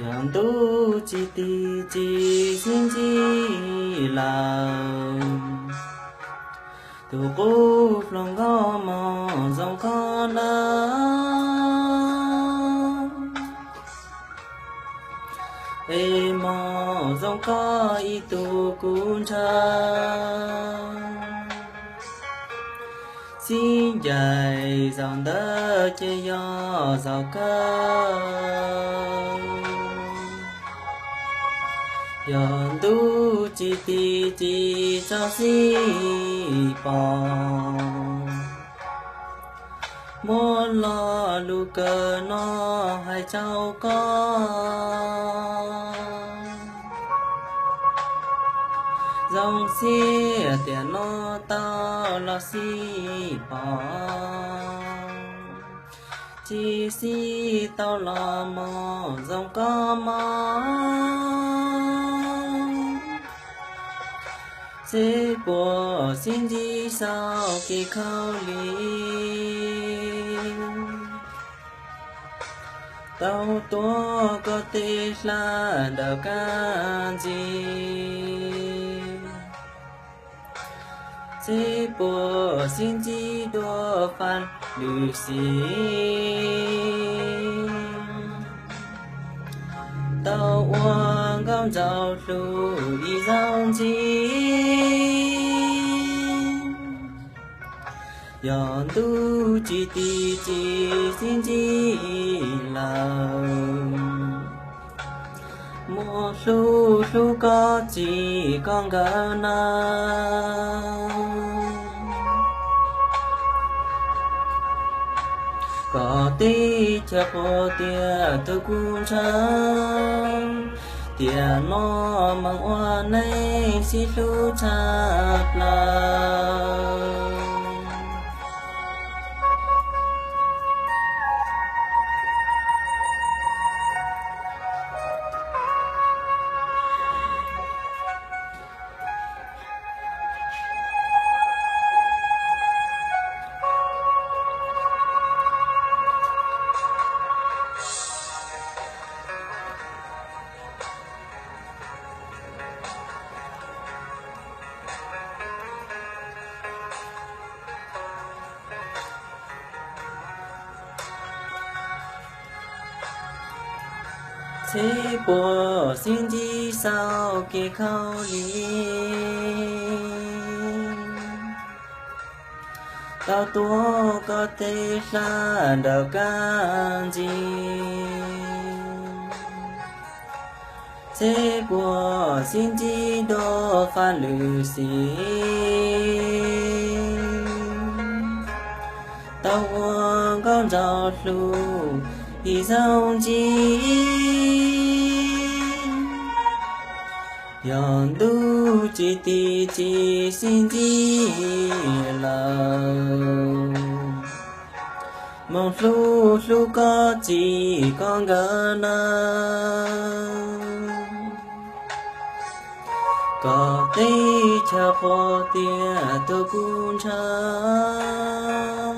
Yog ntuj tsis tig tsis sib ntsib lawm, tus qub hluas nkauj mos zoo koj na, es mos zoo koj ib tug kuv ntshaw. Sib ncaim zaum ntawd ces yog zaum kawg. Yog ntuj tsis tig tsis txog sib pom, muab lo lus kawg no hais rau koj. Zoo siab tiam no tau los sib pom, tsis sib tau los mos zoo koj mog. Seb puas sib ntsib saum kev khaub lig, tau tuav koj tej hlab ntawm kab ntsig. Seb puas sib ntsib dua faj lwm xim, tau ua nkauj nraug hlub ib zaug ntxiv. Yog ntuj tsis tig tsis sib ntsib lawm, muaj hlub hlub koj tsis koj nkawd na. Koj teb chaws qhuav tias tus kuv ntshaw, tiam no mas ua neej sib hlub tshaj plaws. Seb puas sib ntsib saum kev khaub lig, tau tuav koj tej hlab ntawm kab ntsig. Seb puas sib ntsib dua faj lwm xim, tau ua nkauj nraug hlub ib zaug ntxiv. Yog ntuj tsis tig tsis sib ntsib lawm, mus hlub hlub koj tsis koj nkawd na. Koj teb chaws qhuav tias tus kuv ntshaw,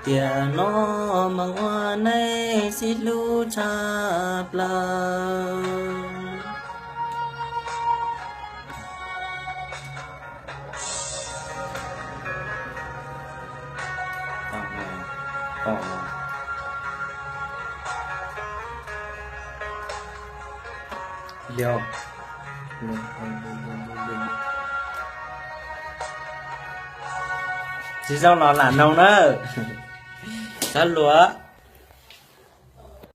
tiam no mas ua neej sib hlub tshaj plaws. Tsis zoo los lam noog na. Xav luag.